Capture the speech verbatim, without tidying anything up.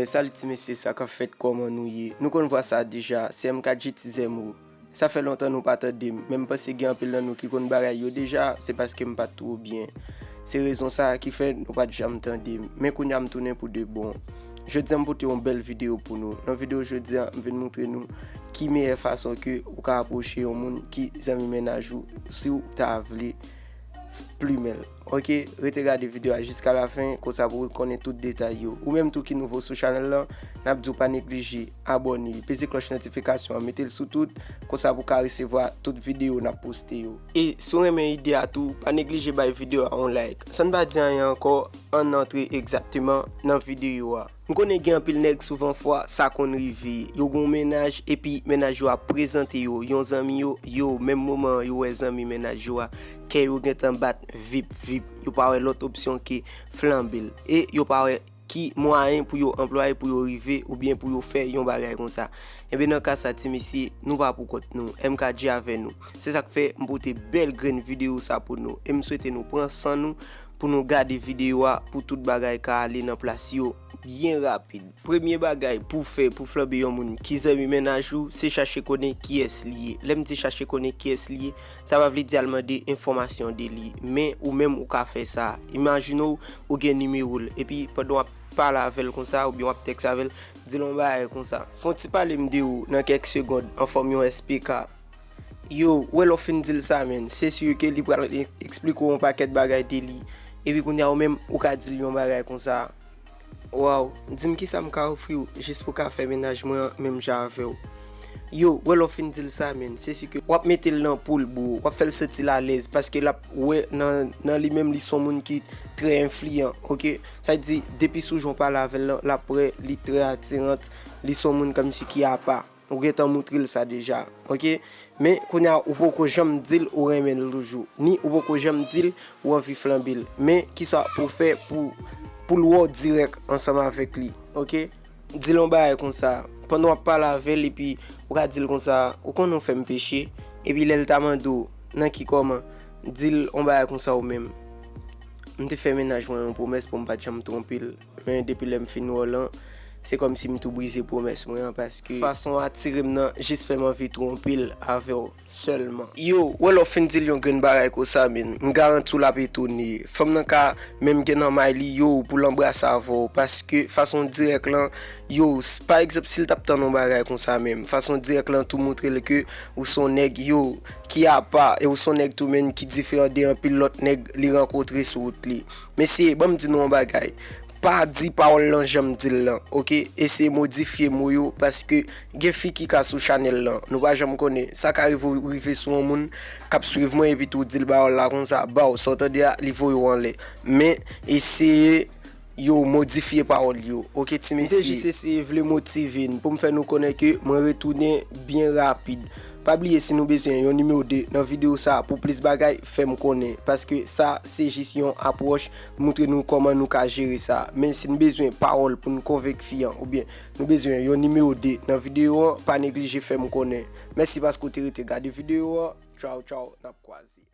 Salut ti mesye, sa k ap fèt, kòman nou ye? Nou konn vwa sa deja, se M K G T Z M O. Sa fè lontan nou pa tande m, men m panse gen anpil nan nou ki konn bagay yo deja, se paske m pa t twò byen. Se rezon sa a ki fè nou pa t janm tande m. Men kounye a m tounen pou de bon. Jodi a m pote yon bèl videyo pou nou. Nan videyo jodi a, m vin montre nou ki meyè fason ke ou ka apwoche yon moun ki zanmi mennaj ou si w ta vle plimen l. Oke, rete gade videyo a jiska lafen, konsa pou w konnen tout detay yo. Ou menm tou ki nouvo sou chanèl lan, n ap di w pa neglije abòne, peze klòch notifikasyon an, mete l sou tout, konsa pou w ka resevwa tout videyo n ap poste yo. E si w renmen ide a tou, pa neglije bay videyo a yon like. San n pa di anyen ankò, ann antre egzakteman nan videyo a. M konnen gen anpil nèg souvan fwa sa konn rive. Yo gen yon mennaj epi mennaj yo ap prezante yo yon zanmi yo, yo menm moman an yo wè zanmi mennaj yo a, kè yo gentan bat vip vip. Yo pa wè lòt opsyon ke flanbe l. E yo pa wè ki mwayen pou yo anplwaye pou yo rive oubyen pou yo fè yon bagay konsa. Enben nan ka sa ti mesye, nou pa pou kont nou. M K G avè nou. Se sa k fè m pote bèl grenn videyo sa pou nou. E m swete nou pran san nou pou nou gade videyo a pou tout bagay ka ale nan plas yo byen rapid. Premye bagay pou w fè pou flanbe yon moun ki zanmi mennaj ou, se chache konnen kiyès li ye. Lè m di chache konnen kiyès li ye, sa pa vle di al mande enfòmasyon de li, men ou menm ou ka fè sa. Imajine w, ou gen nimewo l, epi pandan w ap pale avè l konsa, oubyen w ap tèks avè l, di l yon bagay konsa. Fè yon ti pale m de ou nan kèk segond, an fòm yon S P K. Yo, wè lè w fin di l sa, menn, se si ke li pral e-, eksplike w yon pakèt bagay de li. Epi kounye a, ou menm, ou ka di l yon bagay konsa. Waw, di m kisa m ka ofri w, jis pou w ka fè mennaj mwen an menm jan avè w. Yo, wè lè w fin di l sa, menn, se si ke w ap mete l nan poul, bro. W ap fè l santi l alèz, paske l ap wè nan, nan li menm, li s on moun ki trè enfliyan, oke? Sa vle di, depi sou jan w pale avè l lan, l ap wè li trè atirant, li s on moun kòmsi ki apa. Ou gentan montre l sa deja, oke? Men, kounye a, ou poko janm di l ou renmen l toujou, ni ou poko janm di l ou anvi flanbe l. Men, kisa pou w fè pou, pou l wè w dirèk ansanm avèk li, oke? Di l yon bagay konsa, pandan w ap pale avè l, epi ou ka di l konsa, ou konnen w fè m peche, epi lè l ta mande w, nan ki kòman, di l yon bagay konsa ou menm. M te fè mennaj mwen yon pwomès pou m pa t janm twonpe l. Men depi lè m fin wè w lan, se kòmsi m tou brize pwomès mwen an, paske fason w atire m nan jis fè m anvi twonpe l avè w sèlman. Yo, wè lè w fin di l yon grenn bagay konsa, menn, m garanti w l ap etone. Fanm nan ka menm gen nan may li, yo, pou l anbrase avè w, paske fason dirèk lan, yo, s-, pa egzanp, si l t ap tann yon bagay konsa menm, fason dirèk lan tou montre l ke ou s on nèg, yo, ki apa, e ou s on nèg tou, menn, ki diferan de anpil lòt nèg li rankontre sou wout li. Mesye, ban m di nou yon bagay. Pa di pawòl lan jan m di l lan, oke? Eseye modifye mo yo, paske gen fi ki ka sou chanèl lan. Nou pa janm konnen. Sa ka rive w rive sou yon moun k ap swiv mwen, epi tou w di l pawòl la konsa, baw, sa w tande a, li voye w anlè. Men, eseye, yo, modifye pawòl yo, oke, ti mesye? M te jis eseye vle motive n pou m fè nou konnen ke mwen retounen byen rapid. Pa bliye, si nou bezwen yon nimewo de nan videyo sa a pou plis bagay, fè m konnen, paske sa se jis yon apwòch, montre nou kòman nou ka jere sa. Men si n bezwen pawòl pou n konvenk fi an, oubyen nou bezwen yon nimewo de nan videyo an, pa neglije fè m konnen. Mèsi paske w te rete gade videyo an. Tchaw, tchaw, n ap kwaze.